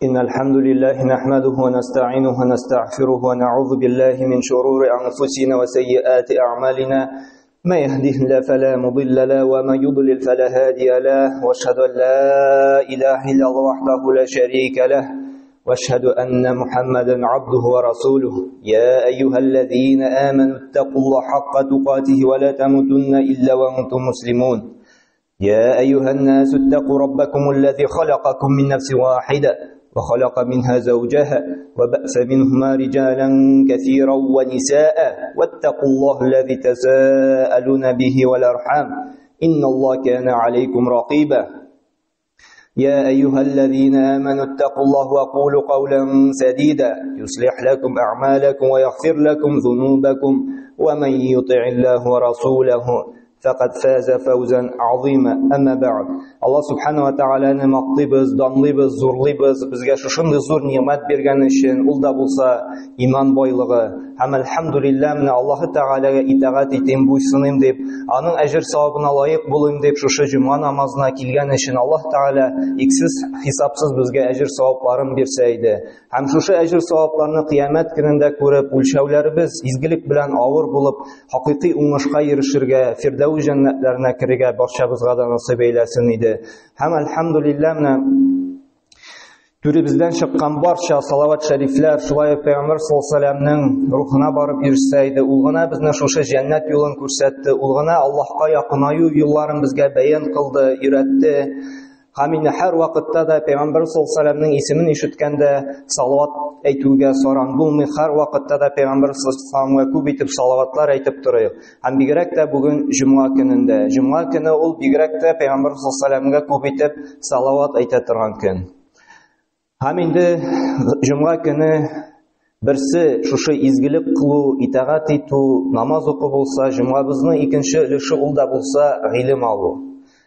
إن الحمد لله نحمده ونستعينه ونستغفره ونعوذ بالله من شرور أنفسنا وسيئات أعمالنا ما يهده الله فلا مضل له وما يضلل فلا هادي له واشهد أن لا إله إلا الله وحده لا شريك له واشهد أن محمدا عبده ورسوله يا أيها الذين آمنوا اتقوا الله حق تقاته ولا تموتن إلا وأنتم مسلمون يا أيها الناس اتقوا ربكم الذي خلقكم من نفس واحدة وخلق منها زوجها وبأس منهما رجالا كثيرا ونساء واتقوا الله الذي تساءلون به والأرحام إن الله كان عليكم رقيبا يا أيها الذين آمنوا اتقوا الله وقولوا قولا سديدا يصلح لكم أعمالكم ويغفر لكم ذنوبكم ومن يطع الله ورسوله فقد فاز فوزا عظيما أما بعد Аллаһ Субхану ва Тааляны мактыйбыз, данлыйбыз, зурлыйбыз. Безгә шушындый зур ни'мәт биргән өчен, ул да булса иман байлыгы. Һәм әлхәмдүлилләһ, менә Аллаһы Тааляга итагать итим, буйсыныйм дип, аның әҗер савабына лаек булыйм дип шушы җомга намазына килгән өчен Аллаһ Тааля иксез хисапсыз безгә әҗер савапларын бирсә иде. Һәм шушы әҗер савапларны кыямәт көнендә күреп, үлчәүләребез изгелек белән авыр булып, хакыйкый уңышка ирешергә, Фирдәүс җәннәтләренә керергә барчабызга да насыйп әйләсен иде. Һәм әлхәмдүлилләһ, менә түребездән чыккан барча салават шәрифләр шулай ук Пәйгамбәр саллаллаһу алейһи вәсәлләмнең рухына барып ирешсә иде. Ул гына безне шушы җәннәт юлын күрсәтте, ул гына Аллаһка якынаю юлларын безгә бәян кылды, өйрәтте. Һәм инде һәр вакытта да Пәйгамбәр саллаллаһу алейһи вәсәлләмнең исемен ишеткәндә салават әйтүгә саран булмый, һәр вакытта да Пәйгамбәр саллаллаһу алейһи вәсәлләмгә күп итеп салаватлар әйтеп торыйк. Һәм бигрәк тә бүген җомга көнендә. Җомга көне ул бигрәк тә Пәйгамбәр саллаллаһу алейһи вәсәлләмгә күп итеп салават әйтә торган көн. Һәм инде җомга көне берсе шушы изгелек кылу, итагать итү, намаз уку булса, җомгабызның икенче өлеше ул да булса гыйлем алу.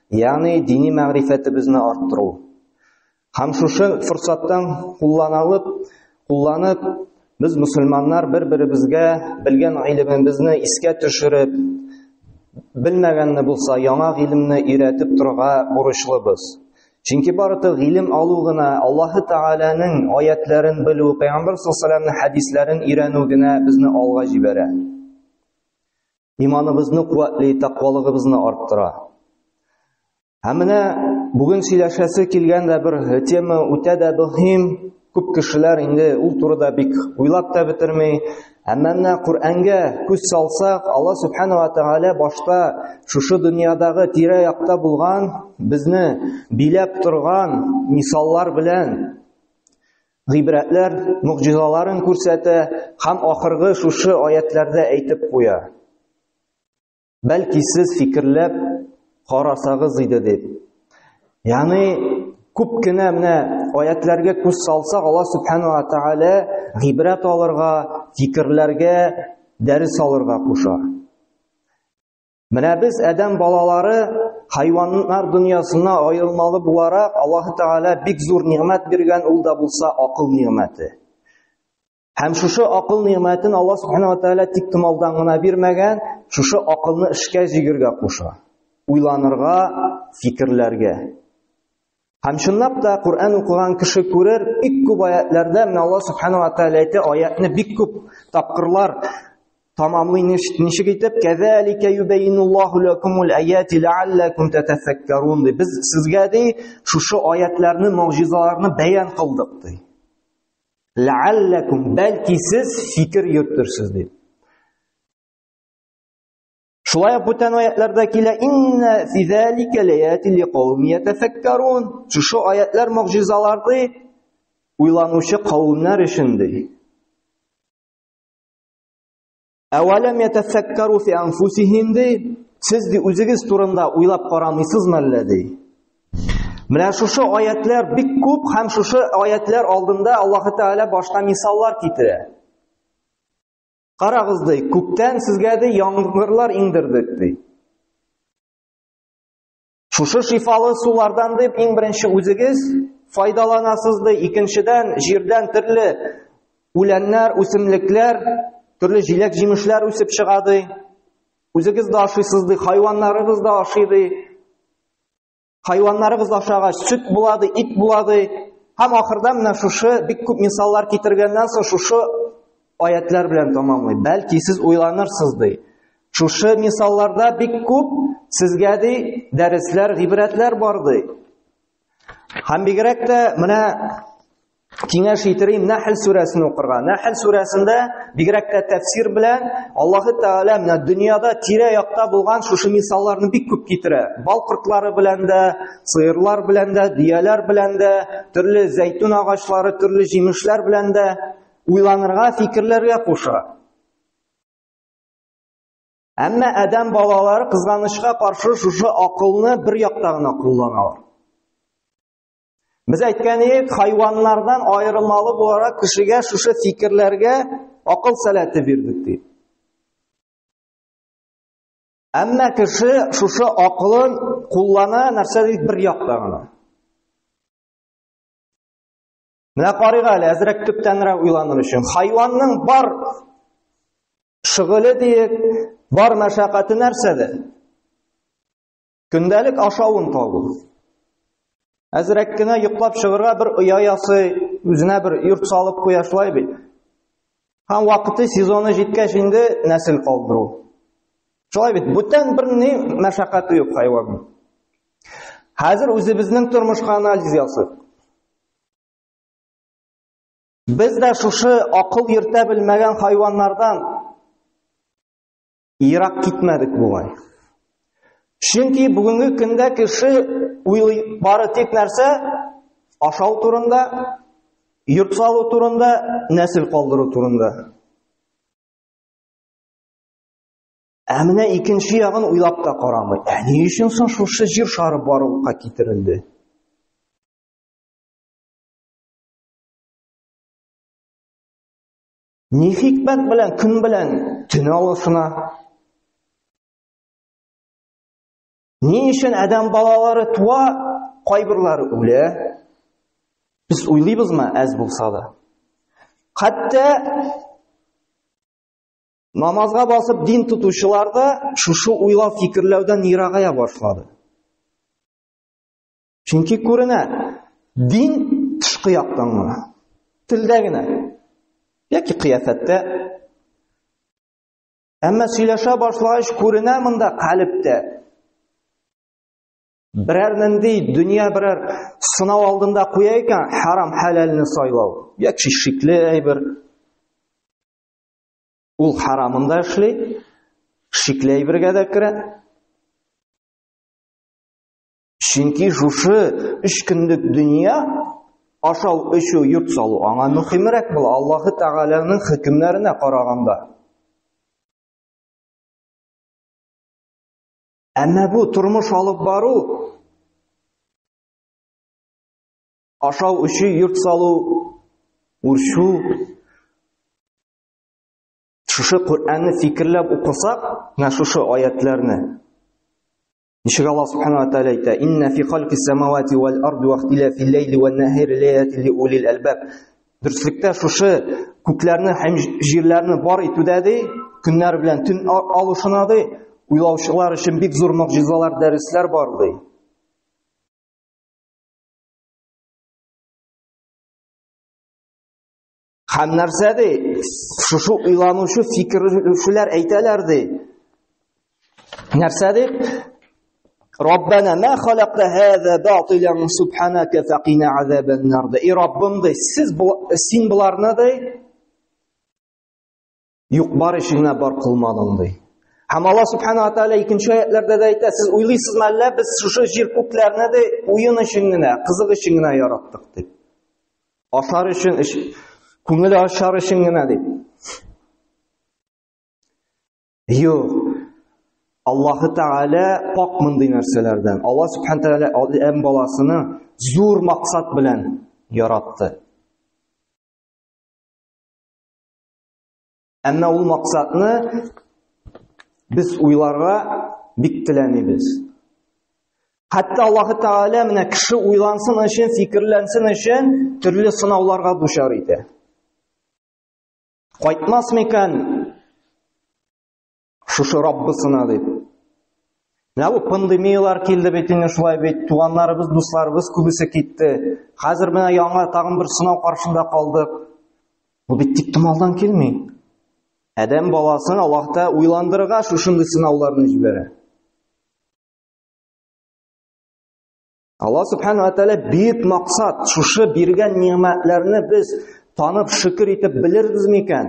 Ягъни дини мәгърифәтебезне арттыру. Һәм шушы форсаттан кулланалып, кулланып, без мусульманнар бер-беребезгә белгән гыйлемебезне искә төшереп, белмәгәнне булса, яңа гыйлемне өйрәтеп торырга бурычлыбыз. Чөнки бары тик гыйлем алу гына, Аллаһы Тәгаләнең аятларын белү, Пәйгамбәр саллаллаһу хәдисләрен өйрәнү генә безне алга җибәрә. Иманыбызны куәтли, тәкъвалыгыбызны арттыра. Һәм менә бүген сөйләшәсе килгән дә бер тема үтә дә мөһим, Күп кешеләр инде ул турыда бик уйлап та бетерми. Әмма менә Коръәнгә күз салсак, Алла Субхану ва Тааля башта шушы дөньядагы тирә-якта булган, безне биләп торган мисаллар белән гыйбрәтләр, могҗизаларын күрсәтә һәм ахыргы шушы аятларда әйтеп куя. Бәлки сез фикерләп карасагыз иде дип. Ягъни күп кенә менә аятларга күз салсак, Аллаһ Субхану ва Тааля гыйбрәт алырга, фикерләргә, дәрес алырга куша. Менә без адәм балалары хайваннар дөньясына аерылмалы буларак, Аллаһ Тааля бик зур нигъмәт биргән, ул да булса акыл нигъмәте. Һәм шушы акыл нигъмәтен Аллаһ Субхану ва Тааля тик томалдан гына бирмәгән, шушы акылны эшкә җигергә куша. Уйланырга, фикерләргә. Һәм чынлап та Коръән укыган кеше күрер, бик күп аятларда менә Аллаһ Субхану ва Тааля әйтә, аятны бик күп тапкырлар тамамлый ничек итеп, кәзалика юбайинуллаһу лакумул аяти лааллакум татафаккарун ди. Без сезгә ди шушы аятларны, могҗизаларны бәян кылдык ди. Ләалләкум, бәлки сез фикер йөртерсез дип. Шулай ук бүтән аятларда килә, инна фи залика лаятин лиқауми ятафаккарун. Шушы аятлар могҗизалар ди, уйланучы кавемнәр өчен ди. Әвәләм ятафаккару фи анфусихим ди, сез ди үзегез турында уйлап карамыйсызмы әллә ди. Менә шушы аятлар бик күп һәм шушы аятлар алдында Аллаһ Тәгалә башка мисаллар китерә. Карагыз ди, күктән сезгә ди яңгырлар иңдердек ди. Шушы шифалы сулардан дип иң беренче үзегез файдаланасыз ди, икенчедән җирдән төрле үләннәр, үсемлекләр, төрле җиләк-җимешләр үсеп чыга ди. Үзегез дә ашыйсыз ди, хайваннарыгыз да ашый ди. Хайваннарыгыз ашагач сөт була ди, ит була ди. Һәм ахырда менә шушы бик күп мисаллар китергәннән соң шушы аятлар белән тамамлый. Бәлки сез уйланырсыз ди. Шушы мисалларда бик күп сезгә ди дәресләр, гыйбрәтләр бар ди. Һәм бигрәк тә менә киңәш итерим Нәхл сүрәсен укырга. Нәхл сүрәсендә бигрәк тә тәфсир белән Аллаһы Тәгалә менә дөньяда тирә-якта булган шушы мисалларны бик күп китерә. Бал кортлары белән дә, сыерлар белән дә, дөяләр белән дә, төрле зәйтүн агачлары, төрле җимешләр белән дә уйланырга, фикерләргә куша. Әмма адәм балалары кызганычка каршы шушы акылны бер якта гына кулланалар. Без әйткән идек, хайваннардан аерылмалы буларак кешегә шушы фикерләргә акыл сәләте бирдек дип. Әмма кеше шушы акылын куллана нәрсә дип бер якта гына. Менә карыйк әле, әзрәк төптәнрәк уйланыр өчен. Хайванның бар шөгыле диек, бар мәшәкате нәрсәдә? Көндәлек ашавын табу. Әзрәк кенә йоклап чыгырга бер оя ясый, үзенә бер йорт салып куя шулай бит. Һәм вакыты сезоны җиткәч инде нәсел калдыру. Шулай бит, бүтән бер ни мәшәкате юк хайванның. Хәзер үзебезнең тормышка анализ ясыйк. Без дә шушы акыл йөртә белмәгән хайваннардан ерак китмәдек бугай. Чөнки бүгенге көндә кеше уйлый бары тик нәрсә? Ашау турында, йорт салу турында, нәсел калдыру турында. Ә менә икенче ягын уйлап та карамый. Ә ни өчен соң шушы җир шары барлыкка китерелде? Ни хикмәт белән көн белән төн алышына? Ни өчен адәм балалары туа, кайберләре үлә? Без уйлыйбызмы, әз булса да? Хәтта намазга басып дин тотучылар да шушы уйлау фикерләүдән ерагая башлады. Чөнки күренә, дин тышкы яктан гына, телдә генә яки кыяфәттә. Әмма сөйләшә башлагач күренә монда калептә. Берәр нинди дөнья берәр сынау алдында куя икән, харам хәләлне сайлау, яки шикле әйбер. Ул харамын да эшли, шикле әйбергә дә керә. Чөнки шушы өч көнлек дөнья ашау, эчү, йорт салу аңа мөһимрәк була Аллаһы Тәгаләнең хөкемнәренә караганда. Әмма бу тормыш алып бару ашау, эчү, йорт салу, үрчү шушы Коръәнне фикерләп укысак, менә шушы аятларны Ничек Аллаһ Субхану ва Тааля әйтә: "Инна фи халқис самавати вал арди ва ихтилафил ләйли ван наһари лаятин ли улил албаб." Дөреслектә шушы күкләрне һәм җирләрне бар итүдә ди, көннәр белән төн алышына ди, уйлаучылар өчен бик зур могҗизалар, дәресләр бар ди. Һәм нәрсә ди? Шушы уйланучы фикерләүчеләр әйтәләр ди. Нәрсә ди? Раббана ма халакта һаза батилан субханака фақина азабан нар. Эй Раббым ди, сез син боларны ди юк бар өчен генә бар кылмадың ди. Һәм Аллаһ субхана ва тааля икенче аятларда да әйтә, сез уйлыйсызмы әллә без шушы җир күкләрне дә уен өчен генә, кызык өчен генә яраттык дип. Ашар өчен, күңел ашар өчен генә дип. Юк. Аллаһы Тәгалә пак мондый нәрсәләрдән. Аллаһ Субхану Тәгалә Адәм баласыны зур максат белән яратты. Әмма ул максатны без уйларга бик теләмибез. Хәтта Аллаһы Тәгалә менә кеше уйлансын өчен, фикерләнсен өчен төрле сынауларга дучар итә. Кайтмас микән шушы Раббысына дип. Менә бу пандемияләр килде бит инде шулай бит, туганнарыбыз, дусларыбыз күбесе китте. Хәзер менә яңа тагын бер сынау каршында калдык. Бу бит тик томалдан килми. Адәм баласын Аллаһ та уйландырырга шушындый сынауларны җибәрә. Аллаһ субхану ва тааля бөек максат, шушы биргән нигъмәтләрне без танып, шөкер итеп белербез микән?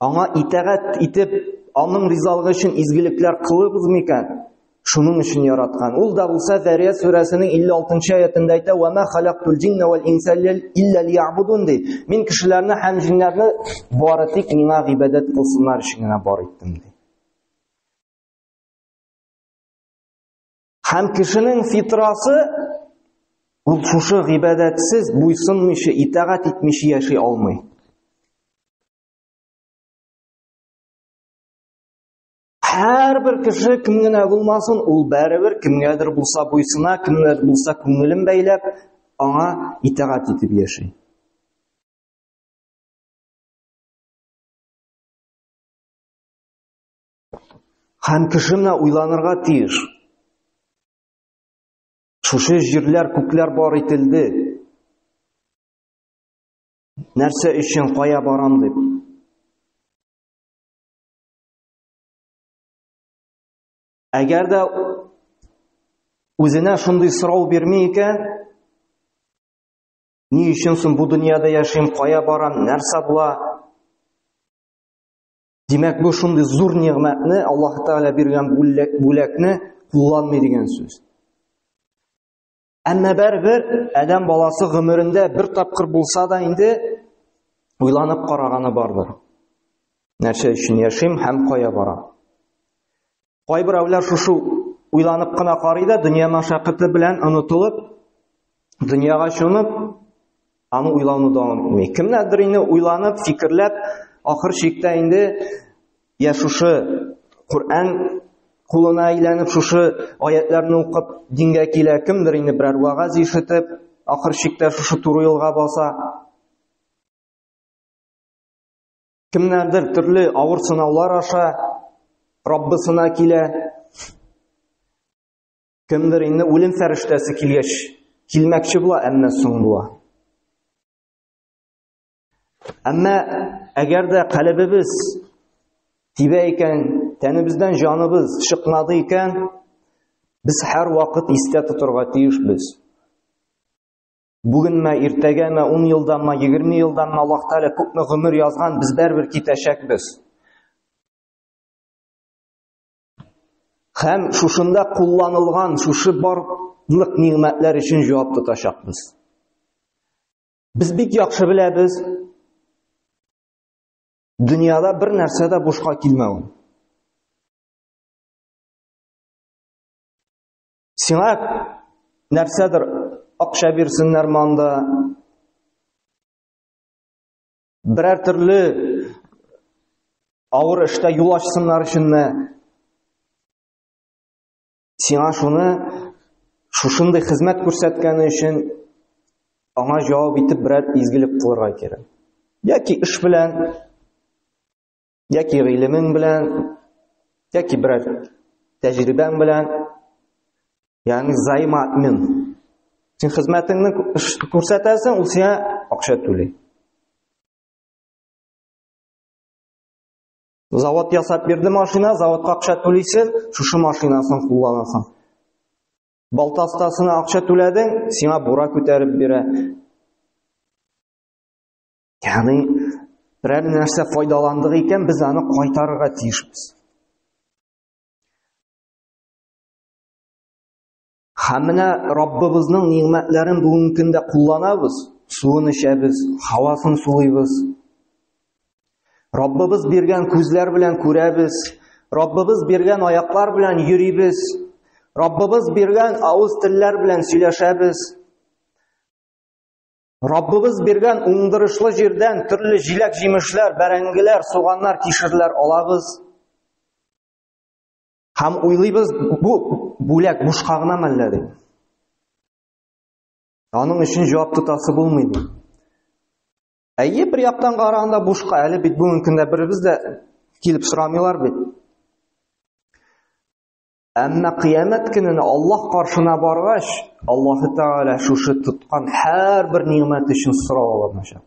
Аңа итагать итеп, аның ризалыгы өчен изгелекләр кылырбыз микән? Шуның өчен яраткан. Ул да булса Зәрият сүрәсенең 56 аятында әйтә: "Ва ма халактул җинна вал инса илля лиябудун" ди. Мин кешеләрне һәм җиннәрне бары тик миңа гыйбадәт кылсыннар өчен генә бар иттем ди. Һәм кешенең фитрасы ул шушы гыйбадәтсез, буйсынмыйча, итагать итмичә яши алмый. Һәрбер кеше кем генә булмасын, ул бәребер кемгәдер булса буйсына, кемгәдер булса күңелен бәйләп, аңа итагать итеп яши. Һәм кеше менә уйланырга тиеш. Шушы җирләр, күкләр бар ителде. Нәрсә өчен, кая барам дип. Әгәр дә үзенә шундый сорау бирми икән, ни өчен соң бу дөньяда яшим, кая барам, нәрсә була? Димәк, бу шундый зур нигъмәтне, Аллаһ Тәгалә биргән бүләкне кулланмый дигән сүз. Әмма бәрбер адәм баласы гомерендә бер тапкыр булса да инде уйланып караганы бардыр. Нәрсә өчен яшим һәм кая барам? Кайберәүләр шушы уйланып кына карый да, дөнья мәшәкате белән онытылып, дөньяга чумып, аны уйлауны дәвам итми. Кемнәрдер инде уйланып, фикерләп, ахыр чиктә инде я шушы Коръән кулына әйләнеп, шушы аятларны укып дингә килә, кемдер инде берәр вәгазь ишетеп, ахыр чиктә шушы туры юлга баса. Кемнәрдер төрле авыр сынаулар аша Раббысына килә. Кемдер инде үлем фәрештәсе килгәч, килмәкче була, әмма соң була. Әмма әгәр дә калебебез тибә икән, тәнебездән җаныбыз чыкмады икән, без һәр вакыт истә тотырга тиешбез. Бүгенме, иртәгәме, 10 елданмы, 20 елданмы Аллаһ Тәгалә күпме гомер язган, без бәрбер китәчәкбез. Һәм шушында кулланылган шушы барлык нигъмәтләр өчен җавап тотачакбыз. Без бик яхшы беләбез, дөньяда бер нәрсә дә бушка килмәвен. Сиңа нәрсәдер акча бирсеннәр монда. Берәр төрле авыр эштә юл ачсыннар өченме? Сиңа шуны шушындый хезмәт күрсәткәне өчен аңа җавап итеп берәр изгелек кылырга кирәк. Яки эш белән, яки гыйлемең белән, яки берәр тәҗрибәң белән, ягъни взаимообмен. Син хезмәтеңне күрсәтәсең, ул сиңа акча түли. Завод ясап бирде машина, заводка акча түлисең, шушы машинасын кулланасың. Балта остасына акча түләдең, сиңа бура күтәреп бирә. Ягъни берәр нәрсә файдаландык икән, без аны кайтарырга тиешбез. Һәм менә Раббыбызның нигъмәтләрен бүгенге көндә кулланабыз, суын эчәбез, һавасын сулыйбыз. Раббыбыз биргән күзләр белән күрәбез, Раббыбыз биргән аяклар белән йөрибез, Раббыбыз биргән авыз телләр белән сөйләшәбез. Раббыбыз биргән уңдырышлы җирдән төрле җиләк-җимешләр, бәрәңгеләр, суганнар, кишерләр алабыз. Һәм уйлыйбыз, бу бүләк бушка гына мәллә дип. Аның өчен җавап тотасы булмый ди. Әйе, бер яктан караганда бушка, әле бит бүгенге көндә беребез дә килеп сорамыйлар бит. Әмма кыямәт көненә Аллаһ каршына баргач, Аллаһы Тәгалә шушы тоткан һәрбер ни'мәт өчен сорау алыначак.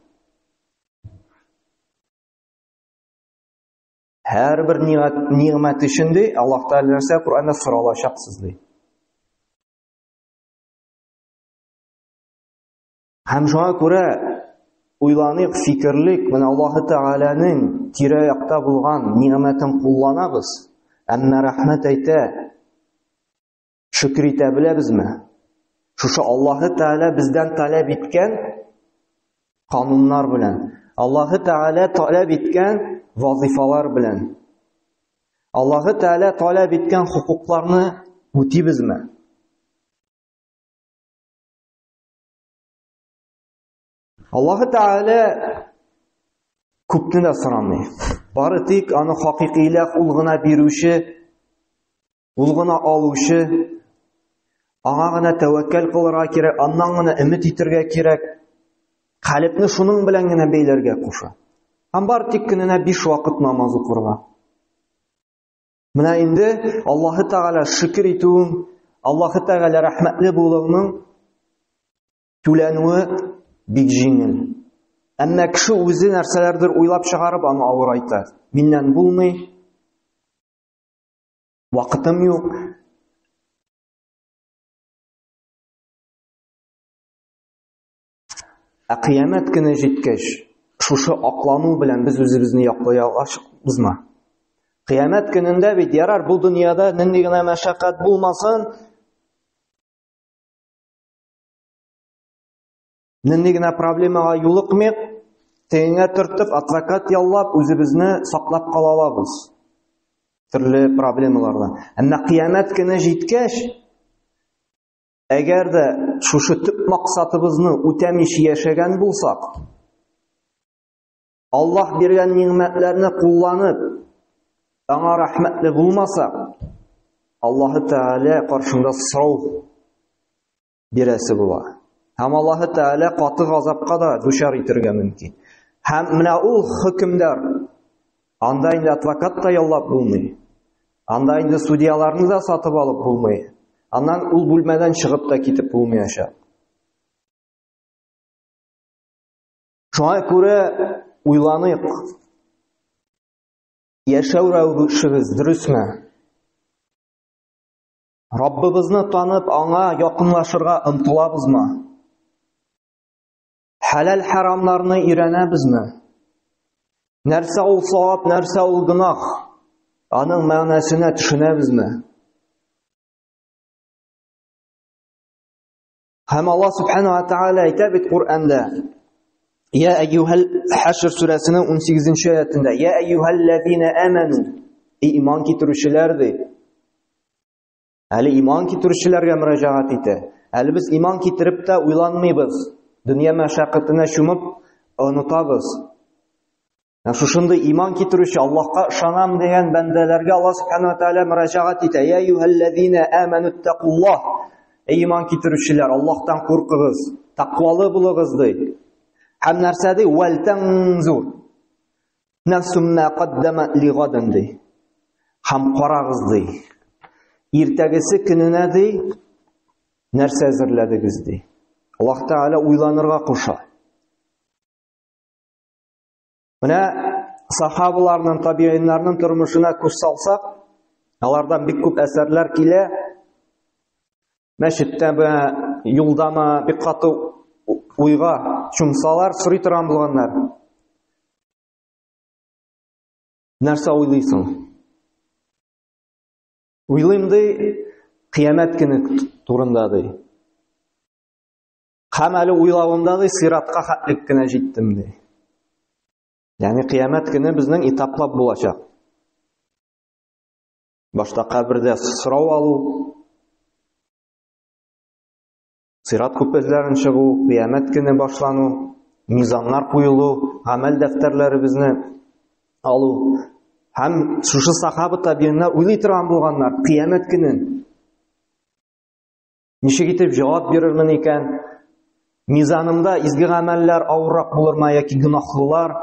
Һәрбер ни'мәт өчен ди, Аллаһ Тәгалә нәрсә Коръәндә соралачаксыз ди. Һәм шуңа күрә уйланыйк, фикерлик, менә Аллаһы Тәгаләнең тирә-якта булган ни'мәтен кулланабыз, әмма рәхмәт әйтә, шөкер итә беләбезме? Шушы Аллаһы Тәгалә бездән таләп иткән кануннар белән, Аллаһы Тәгалә таләп иткән вазифалар белән, Аллаһы Тәгалә таләп иткән хокукларны үтибезме? Аллаһы Тәгалә күпне дә сорамый. Бары тик аны хакыйкый иләх ул гына бирүче, ул гына алучы, аңа гына тәвәккәл кылырга кирәк, аннан гына өмет итәргә кирәк. Калебне шуның белән генә бәйләргә куша. Һәм бары тик көненә 5 вакыт намаз укырга. Менә инде Аллаһы Тәгалә шөкер итүең, Аллаһы Тәгалә рәхмәтле булуыңның түләнүе бик җиңел. Әмма кеше үзе нәрсәләрдер уйлап чыгарып аны авырайта. Миннән булмый. Вакытым юк. Ә кыямәт көне җиткәч, шушы аклану белән без үзебезне яклый алачакбызмы? Кыямәт көнендә бит ярар бу дөньяда нинди генә мәшәкать булмасын, нинди генә проблемага юлыкмыйк, тегеңә төртеп, адвокат яллап, үзебезне саклап кала алабыз. Төрле проблемалардан. Әмма кыямәт көне җиткәч, әгәр дә шушы төп максатыбызны үтәмичә яшәгән булсак, Аллаһ биргән ни'мәтләрне кулланып, аңа рәхмәтле булмасак, Аллаһы Тәгалә каршында сорау бирәсе була. Һәм Аллаһы Тәгалә каты газапка да дучар итәргә мөмкин. Һәм менә ул хөкемдар анда инде адвокат та яллап булмый. Анда инде судьяларны да сатып алып булмый. Аннан ул бүлмәдән чыгып та китеп булмаячак. Шуңа күрә уйланыйк. Яшәү рәвешебез дөресме? Раббыбызны танып, аңа якынлашырга омтылабызмы? Хәләл харамнарны өйрәнәбезме? Нәрсә ул савап, нәрсә ул гөнаһ? Аның мәгънәсенә төшенәбезме? Һәм Аллаһ субхана ва тааля әйтә бит Коръәндә. Я әйюһәл Хәшр сүрәсенең 18-нче аятында, Я әйюһәлләзина аману, эй иман китерүчеләр ди. Әле иман китерүчеләргә мөрәҗәгать итә. Әле без иман китереп тә уйланмыйбыз. Дөнья мәшәкатенә чумып онытабыз. Ә шушындый иман китерүче Аллаһка ышанам дигән бәндәләргә Аллаһ субхана ва тааля мөрәҗәгать итә. Я әйюһәлләзина аману иттакуллаһ. Эй иман китерүчеләр, Аллаһтан куркыгыз, тәкъвалы булыгыз ди. Һәм нәрсә ди? Вәл танзур. Нәфсум ма каддамат лигадан ди. Һәм карагыз ди. Иртәгесе көненә ди, нәрсә әзерләдегез ди. Аллаһ Тәгалә уйланырга куша. Менә сахабаларның, табииннарның тормышына күз салсак, алардан бик күп әсәрләр килә. Мәчеттәме, юлдамы бик каты уйга чумсалар, сорый торган булганнар. Нәрсә уйлыйсың? Уйлыйм ди, кыямәт көне турында ди. Һәм әле уйлавымда ди, сиратка хәтлек кенә җиттем ди. Ягъни кыямәт көне безнең этаплап булачак. Башта кабердә сорау алу, сират күперләрен чыгу, кыямәт көне башлану, мизаннар куелу, гамәл дәфтәрләребезне алу. Һәм шушы сахаба табииннар уйлый торган булганнар кыямәт көнен. Ничек итеп җавап бирермен икән? Мизанымда изге гамәлләр авыррак булырмы яки гөнаһлылар?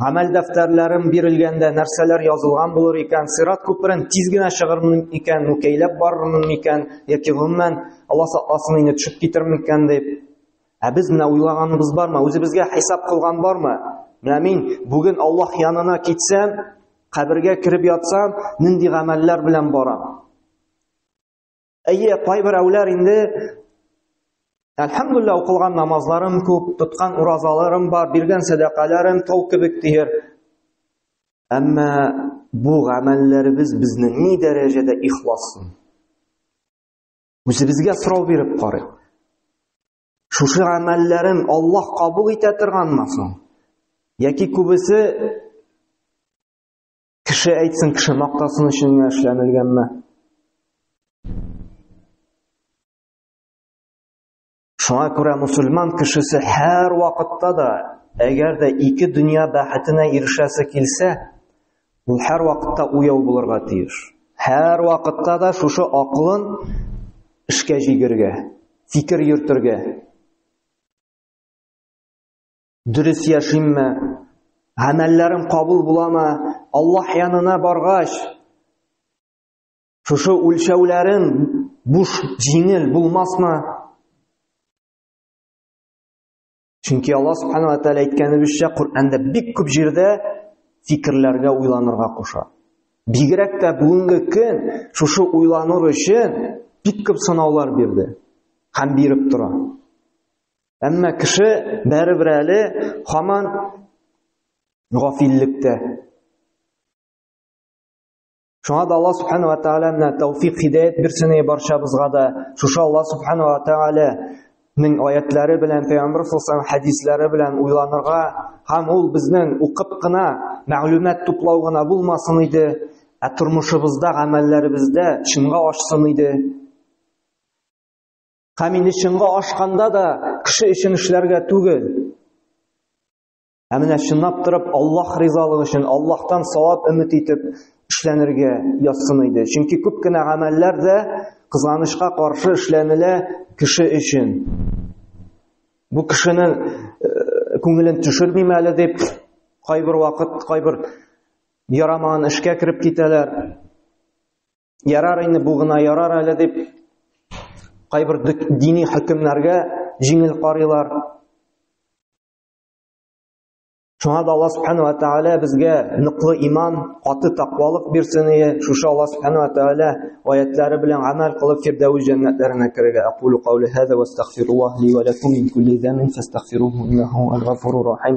Гамәл дәфтәрләрем бирелгәндә нәрсәләр язылган булыр икән? Сират күперен тиз генә чыгырмын микән, мүкәйләп барырмын микән, яки гомумән Алла сакласын инде төшеп китермен микән дип. Ә без менә уйлаганыбыз бармы? Үзебезгә хисап кылган бармы? Менә мин бүген Аллаһ янына китсәм, кабергә кереп ятсам, нинди гамәлләр белән барам? Әйе, кайберәүләр инде Әлхәмдулилла укылган намазларым күп, тоткан уразаларым бар, биргән сәдакаларым тау кебек дияр. Әмма бу гамәлләребез безнең ни дәрәҗәдә ихласын? Үзебезгә сорау биреп карыйк. Шушы гамәлләрем Аллаһ кабул итә торганмы соң? Яки күбесе Кеше әйтсен, кеше мактасын өчен генә эшләнелгәнме? Шуңа күрә мусульман кешесе һәр вакытта да, әгәр дә ике дөнья бәхетенә ирешәсе килсә, ул һәр вакытта уяу булырга тиеш. Һәр вакытта да шушы акылын эшкә җигергә, фикер йөртергә. Дөрес яшимме? Гамәлләрем кабул буламы? Аллаһ янына баргач, шушы үлчәүләрем буш, җиңел булмасмы? Чөнки Аллаһ субхана ва тааля әйткәнебезчә, Коръәндә бик күп җирдә фикерләргә уйланырга куша. Бигрәк тә бүгенге көн шушы уйланыр өчен бик күп сынаулар бирде һәм биреп тора. Әмма кеше бәрібір әле хаман гафиллектә. Шуңа да Алла Субхану ва Тааля менә тәүфик хидәят бирсен барчабызга да. Шушы Алла Субхану ва Тааля ның аятлары белән, Пәйгамбер саллаллаху хәдисләре белән уйланырга һәм ул безнең укып кына мәгълүмат туплау гына булмасын иде, ә тормышыбызда, гамәлләребездә чынга ашсын иде. Һәм инде чынга ашканда да кеше өчен эшләргә түгел. Ә менә чынлап торып Аллаһ ризалыгы өчен, Аллаһтан савап өмет итеп эшләнергә язсын иде. Чөнки күп кенә гамәлләр дә кызганычка каршы эшләнелә кеше өчен. Бу кешенең э, күңелен төшермим әле дип, кайбер вакыт кайбер ярамаган эшкә кереп китәләр. Ярар инде бу гына ярар әле дип кайбер дини хөкемнәргә җиңел карыйлар. Шуңа да Алла субхану ва тааля безгә ныклы иман, каты тәкъвалык бирсен ие. Шушы Алла субхану ва тааля аятлары белән гамәл кылып Фирдәүс җәннәтләренә керергә. Акулу каули хаза ва астагфируллаһ ли ва лакум мин кулли замин фастагфируһу иннаху аль-гафурур рахим.